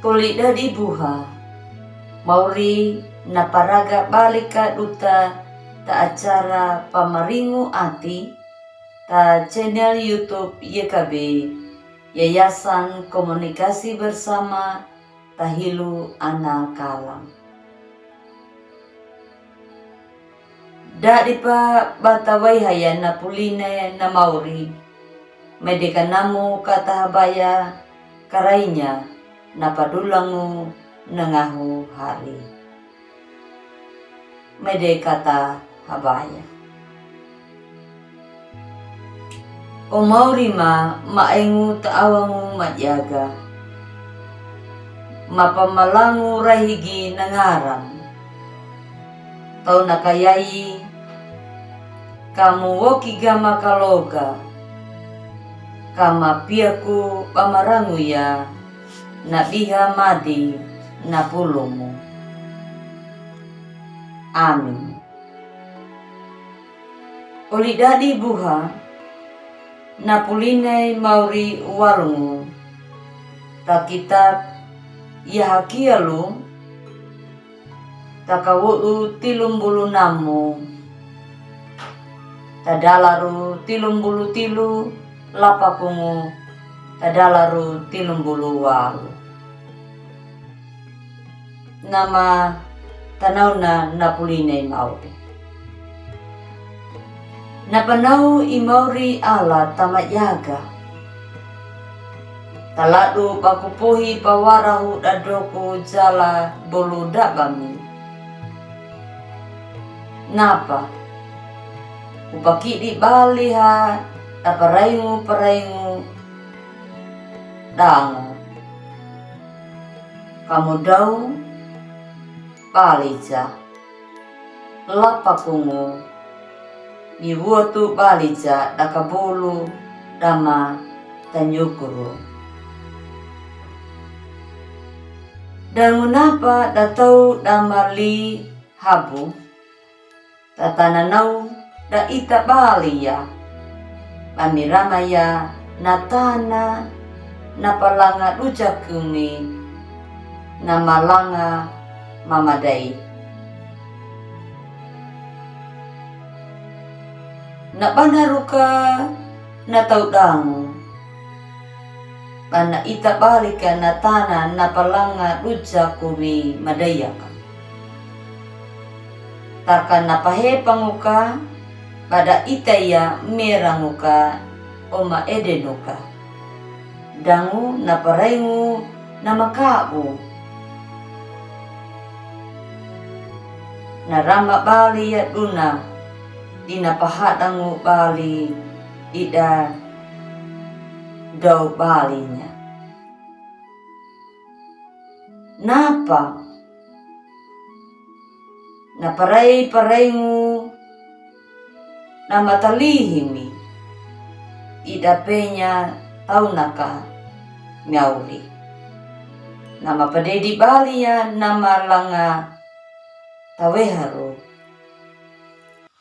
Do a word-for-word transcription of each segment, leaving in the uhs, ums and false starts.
Koli dadi buha, mauri na paraga bali ka duta ta acara Pamaringu Ati, ta channel YouTube Y K B, Yayasan Komunikasi Bersama Tahilu Ana Kalang. Dadi pa bata wai haya na puline na mauri. Mede ka namu kata habaya karainya na padulangu na ngahu hari. Mede kata habaya. O mauri ma, ma engu ta awangu majaga. Ma pamalangu rahigi na ngaran. Tau na kayai, kamu woki gama kaloga. Kama piaku pamarangu ya, na biha madi na pulumu. Amin. Oli dadi buha, na puline mauri walungu. Ta kitab Yahakialu, ta kawodu tilumbulu namu, ta dalaru tilumbulu tilu, lapakungu, ta dalaru tilumbulu walu. Nama tanauna na puline i mauri. Na panau i mauri Allah ta majaga. Taladu baku pohi pawarahu dadoku jala bolu dabami. Napa? Kupakidi bali ha da paraingu-paraingu dangu. Kamu dau bali ja. Lapakungu. Ni wotu bali ja da kabolu dama tanyukuru. Dangu napa da tau dama li habu. Tatananau da ita bali ya. Bamirama ya na tana na palanga dujakumi na malanga mamadai. Na banaruka na tau dangu. Bana ita bali ka na tana na palanga dujakumi madayaka. Taka na pahepanguka, bada ita ya meranguka, oma edenuka. Dangu na paraingu na makabu. Na rama bali ya duna, dina pahadangu bali, ida dau balinya. Napa? Na parai-paraingu na matalihimi, ida penya taunaka miauri. Na mapadedi bali ya na malanga taweharu.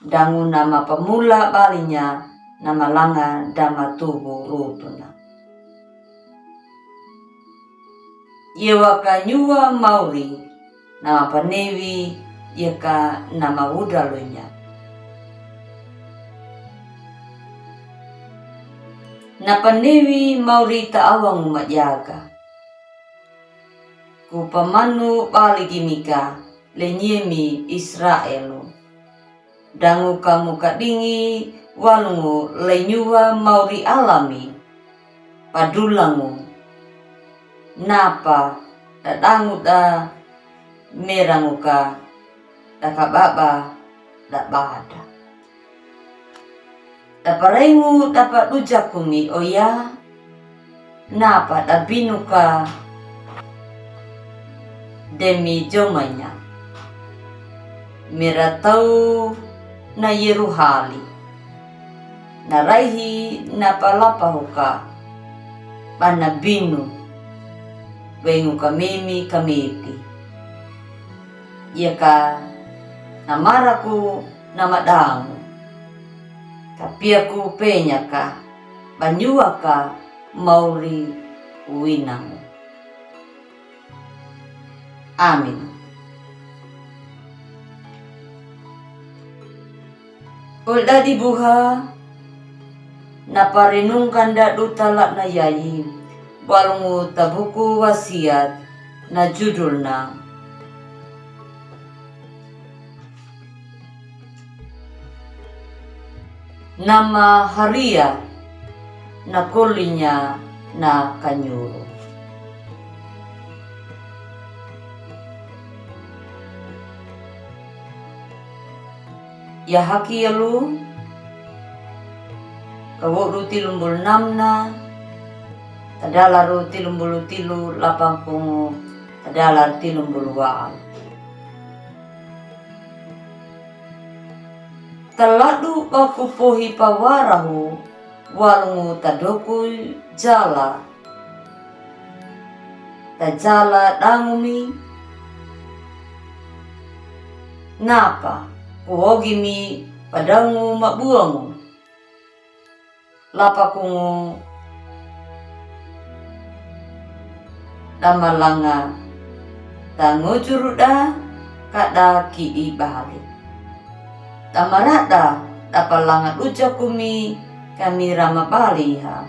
Dangu na mapamula balinya na malanga dama tubu rutuna. Ye waka nyua mauri na mapanewi ye ka na maudalunya. Na panewi mauri ta awangu majaga. Kupamanu bali gimi ka lenyemi Israelu. Dangu kamu kadingi walungu lenyua mauri alami. Padulangu. Napa da dangu da meranguka da kababa da bada. Da paraingu da padujakumi oya, napa da binuka demi jomanya. Meratau na yeruhali. Na raihi na palapahuka. Bana binu. Wenguka memi kameti. Ye ka na maraku na madangu. Kapiaku penyaka, banyuaka mauri winangu. Amin. Oli dadi buha, na parenungkan da du tala na yayi, walongo tabuku Wasiat, na judulna Nama Hariya na kolinya na kanyuru. Yahaki yalu, kawodu tilumbul namna, tadalaru tilumbul tilu, lapankungu tadalar tilumbul wa'al. Taladu ba kupohi pawarahu, walongo tadoku jala tajala dangu mi. Napa kuwogi mi padangu mabuangu? Lapankungu da malanga, da ngojuru da kada kidi bali. Da marada da palanga dujaku mi kami rama bali ha,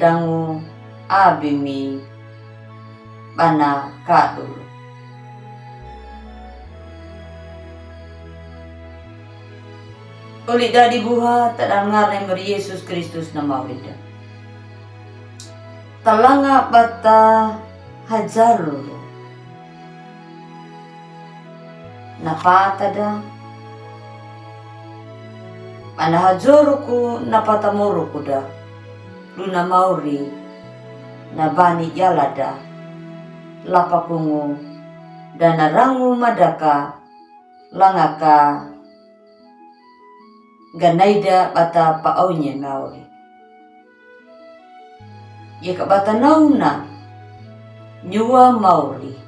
dangu abi mi bana kadulu. Oli dadi buha, tadangar ne mari Yesus Kristus na maurida. Talanga bata hajalu na patada. Mana hajoruku na patamoruku da. Duna mauri na bani yalada. Lapankungu da na rangu madaka langaka ganaida bata paonye mauri. Yeka bata nauna nyua mauri.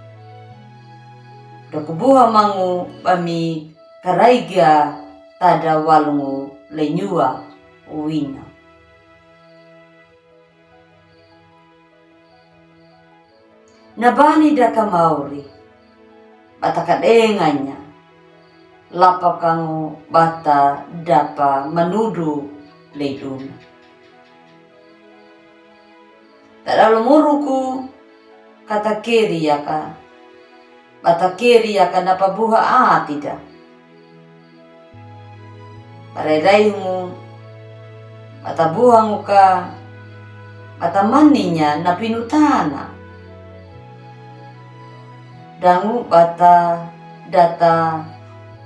Dokubuha mangu bami karaiga tada walongo lenyua wina. Na bani daka mauri bata kadenganya, lapankangu bata dapa manudu leiduna. Tadalo moruku kata keri yaka, bata keri yaka na pabuha atida. Pareraimu bata buhanguka, bata maninya na pinutana. Dangu bata data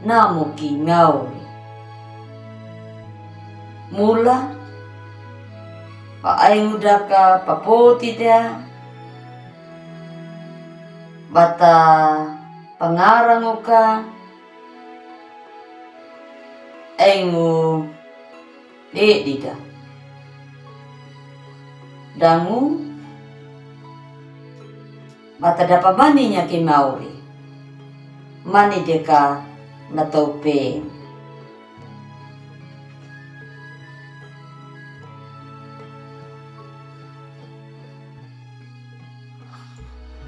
namuki mauri. Mula paengu daka papotida, bata pangaranguka, engu dedida. Dangu bata dapa maninya ki mauri. Mani deka na taupe.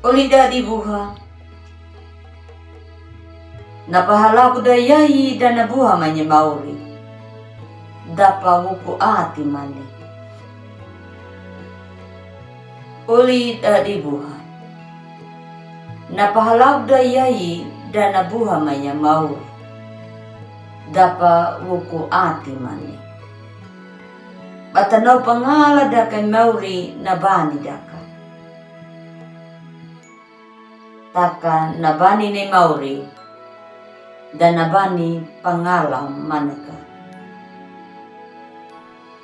Oli dadi buha. Na pahalaku da yayi da na buha manye mauri. Dapa wuku ati mane. Oli dadi buha. Na pahalaku da yayi da na buha manye mauri. Dapa wuku ati mane. Bata nau pangala daka mauri na bani daka. Taka na bani ne mauri, da na bani pangala manaka.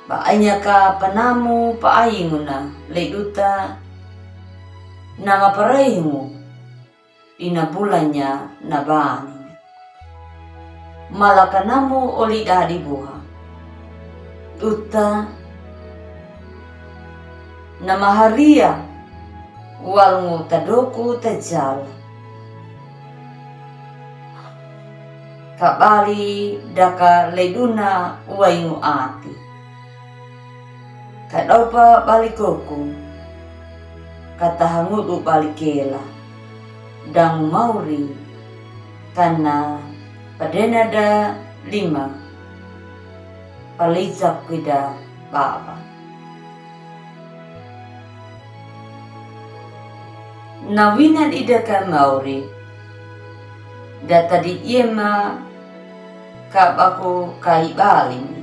Ba anyaka panamu painguna leduta na maparaimu ina bulanya na bani. Malaka namu oli dadi buha. Uta na maharia walongo tadoku tajala. Kabali daka leduna waingu ati. Kadaupa bali koku, katahangudu bali kela. dangu Mauri, kana padena da lima, palizaku ida baba. Na wina ida ka Mauri, da tadi ia ma ka baku kai bali mi.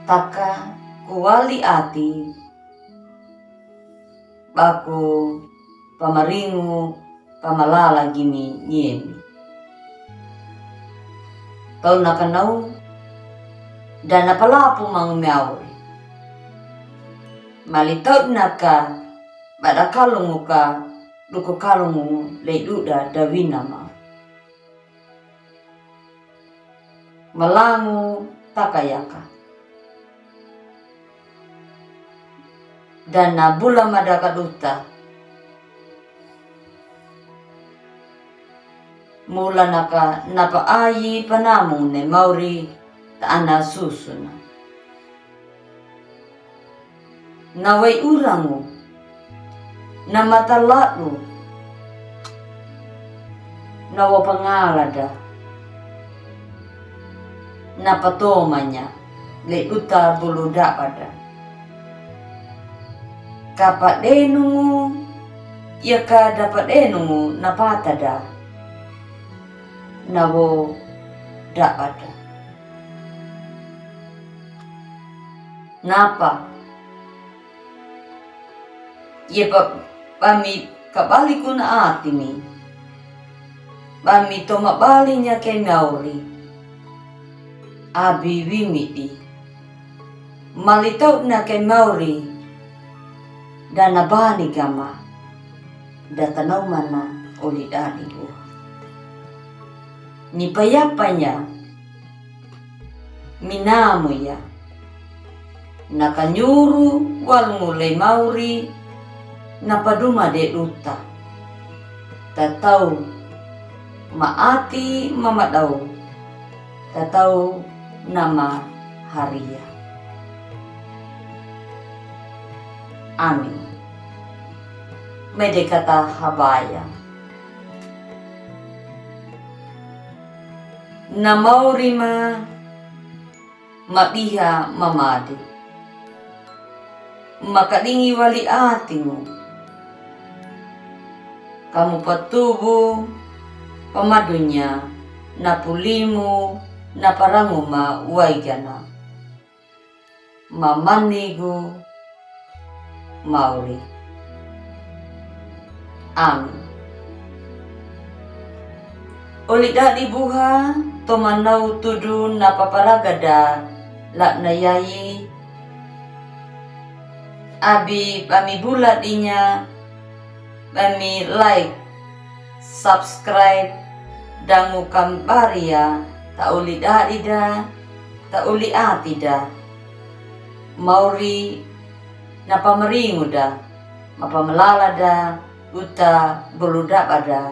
Taka ku wali ati, baku pamaringu pamalala gimi niemi. Tau na kanau, da na palapu mangu Mauri. Mali tau na ka bada kalungu ka duku kalungu lei duda da wina ma. Malangu taka yaka. Da na bula ma da ka duta. Mula na ka na pa ayi panamu ne Mauri ta ana susuna. Na wai urangu, na mata ladu, na wa pangalada, na patomanya, lei duta bulu dabada. Ka padenungu, ia ka da padenungu na patada, na wo dabada. Napa? Ia pa, bami kabaliku na ati mi. Bami toma bali nya ke Mauri. Abi wimidi. Mali tau na ke Mauri. Da na bani gama. Da tanau mana oli dadi buha. Ni payapa nya. Minamu ya. Na kanyuru walungu lei Mauri, na paduma de duta. Tatau ma ati mamadau. Tatau nama haria. Amin. Mede kata habaya. Na Mauri ma mabiha mamade. Makadingi wali atingu. Kamu patubu pamadunya na pulimu na parangu ma waigana. Mamanigu Mauri. Amin. Oli dadi buha, toma nau tudu na paparagada, la na yayi. Abi bami bula dinya, bami like, subscribe, dangu kambaria, ta oli dadi da, ta oli ati da. Mauri na pamaringu da, mapamalala da, uta bulu daba da,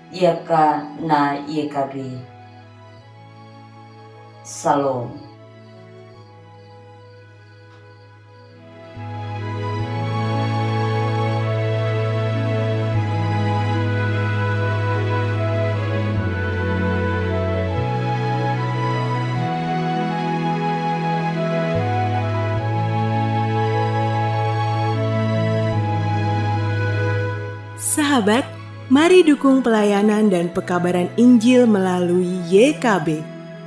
ia ka na ia ka bi. Salom. Sahabat, mari dukung pelayanan dan pekabaran Injil melalui Y K B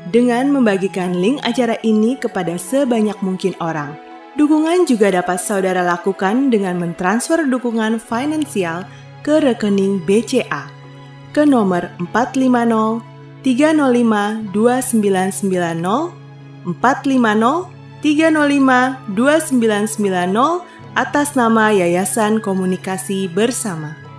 dengan membagikan link acara ini kepada sebanyak mungkin orang. Dukungan juga dapat saudara lakukan dengan mentransfer dukungan finansial ke rekening B C A ke nomor empat lima nol tiga nol lima dua sembilan sembilan nol, empat lima nol tiga nol lima dua sembilan sembilan nol, atas nama Yayasan Komunikasi Bersama.